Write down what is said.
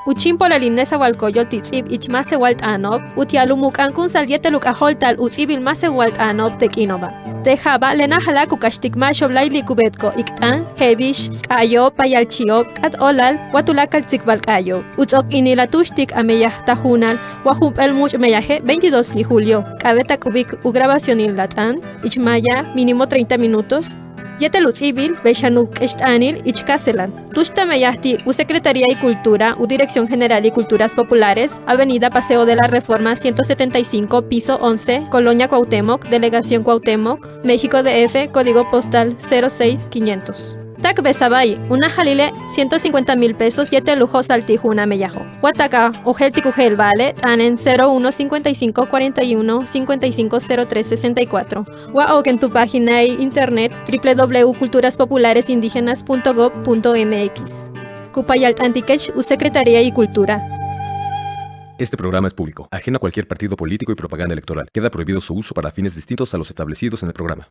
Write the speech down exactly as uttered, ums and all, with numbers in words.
U chíimpolal in nésa'wal Coyol ti' ts'íib ich máasewal t'aano'ob utia'al u mu'uk'ankúunsa'al yéetel u k'ajóolta'al u ts'íibil máasewal t'aano'ob te' k'iino'oba'. Te' ja'aba' le náajala'ak u k'axtik máaxo'ob láayli' ku beetko'ob ik t'aan, je'el bix k'aayo'ob, payalchi'ob, k'áat óolal wa tuláakal tsikbal k'aayo'ob. U ts'o'ok in il a túuxtik a meyaj ta juunal wa jump'éel múuch' meyaje' veintidós ti' julio. K'a'abéet a k'ubik u grabacionil a t'aan ich maaya mínimo treinta minutos yéetel u ts'íibil bey xan u k'ext'aanil ich káajselan. Túuxt a meyaj ti' u Secretaría de Cultura, u Dirección General de Culturas Populares, Avenida Paseo de la Reforma ciento setenta y cinco, piso once, Colonia Cuauhtémoc, Delegación Cuauhtémoc, México D F, código postal cero seis quinientos. Táakbesabayi', u náajalile' ciento cincuenta mil pesos yéetel u jo'osa'al ti' ju'un a meyajo'. Wa taak a ojéeltik u je'elba'ale', t'anen cero uno cincuenta y cinco, cuarenta y uno, cincuenta y cinco, cero tres, sesenta y cuatro. Wa ooken tu página de internet triple w culturas populares indígenas punto gov punto m x. Ku payalt'antikech u Secretaría de Cultura. Este programa es público, ajeno a cualquier partido político y propaganda electoral. Queda prohibido su uso para fines distintos a los establecidos en el programa.